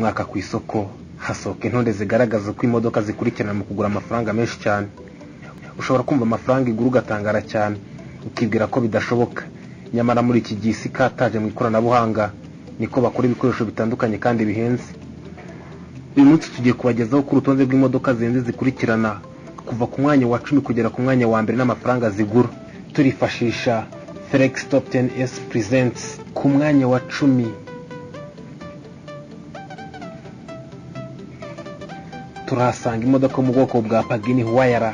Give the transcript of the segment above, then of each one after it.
Mwaka ku isoko hasohoka intonde zigaragaza uko imodoka zikurikirana mu kugura amafaranga menshi cyane. Ushobora kumva amafaranga igura ugatangara cyane, ukibwira ko bidashoboka. Nyamara muri iki gihe isi ikataje mu ikoranabuhanga, niko bakora ibikoresho bitandukanye kandi bihenze. Uyu munsi tugiye kubagezaho ku rutonde rw'imodoka zihenze zikurikirana kuva ku mwanya wa 10 kugera ku mwanya wa mbere n'amafaranga zigura. Turifashisha Flex Top 10S Presents. Ku mwanya wa 10 turahasanga imodoka mu bwoko bwa Pagani Huayra.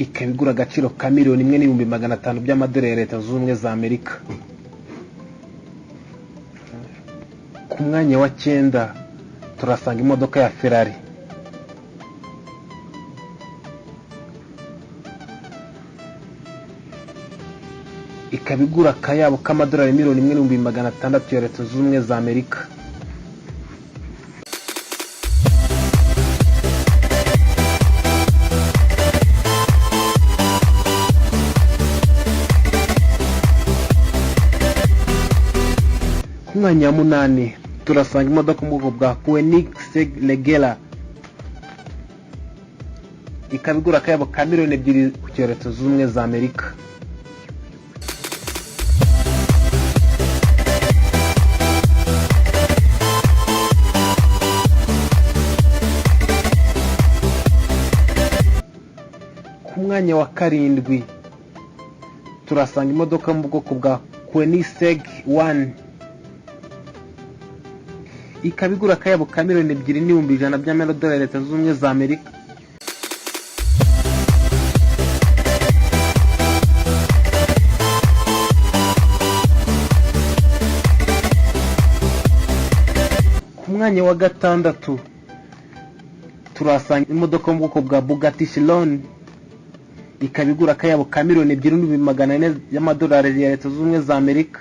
Ikaba igura agaciro ka 1,500,000 by'amadolari ya Leta Zunze Ubumwe za Amerika. Ku mwanya wa 9 turasanga imodoka ya Ferrari. Ikaba igura akayabo k'amadolari 1,600,000 ya Leta Zunze Ubumwe za Amerika. Ku mwanya wa 8 turasanga imodoka mu bwoko bwa Koenigsegg Regera. Ikaba igura akayabo ka 2 miliyoni ku Leta Zunze Ubumwe za Amerika. Ku mwanya wa 7 turasanga imodoka mu bwoko bwa Koenigsegg One. Ikaba igura akayabo ka 2,100,000 by'amadolari ya Leta Zunze Ubumwe za Amerika. Ku mwanya wa 6 turasanga imodoka mu bwoko bwa Bugatti Chiron. Ikaba igura akayabo ka 2,400,000 y'amadolari ya Leta Zunze Ubumwe za Amerika.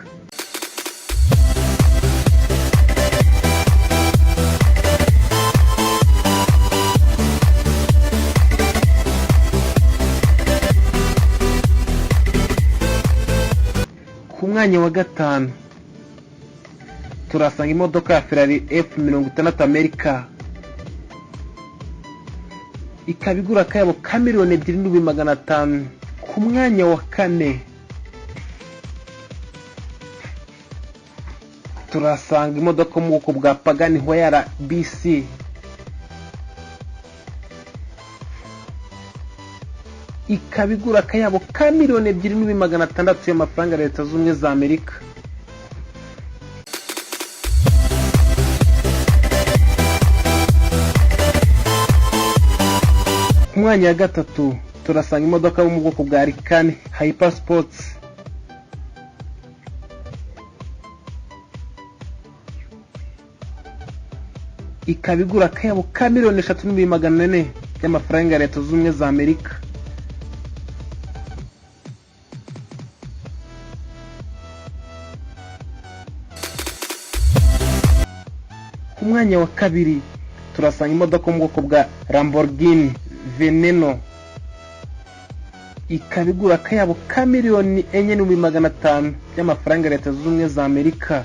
Ku mwanya wa 5 turasanga imodoka ya Ferrari F60 America. Ikaba igura akayabo ka 2,500,000. Ku mwanya wa 4 turasanga imodoka mu bwoko bwa Pagani Huayra BC. Ikaba igura akayabo ka 2,600,000 y'amafaranga ya Leta Zunze Ubumwe za Amerika. Ku mwanya wa 3 turasanga imodoka yo mu bwoko bwa Lykan Hyper Sports. Ikaba igura akayabo ka 3,400,000 y'amafaranga ya Leta Zunze Ubumwe za Amerika. Ku mwanya wa 2 turasanga imodoka mu bwoko bwa Lamborghini Veneno. Ikaba igura akayabo ka 4,500,000 by'amafaranga ya Leta Zunze Ubumwe za Amerika.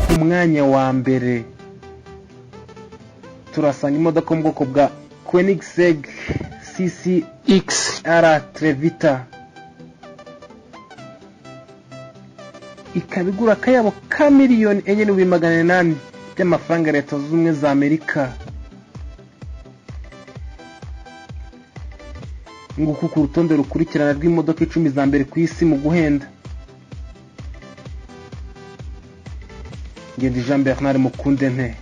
Ku mwanya wa 1 turasanga imodoka mu bwoko bwa Koenigsegg CCXR Trevita. Ikaba igura akayabo ka 4,800,000 by'amafaranga ya Leta Zunze Ubumwe za Amerika. Nguku ku rutonde rukurikirana rw'imodoka 10 za mbere ku isi mu guhenda. Ngenzi Jean Bernard Mukundente,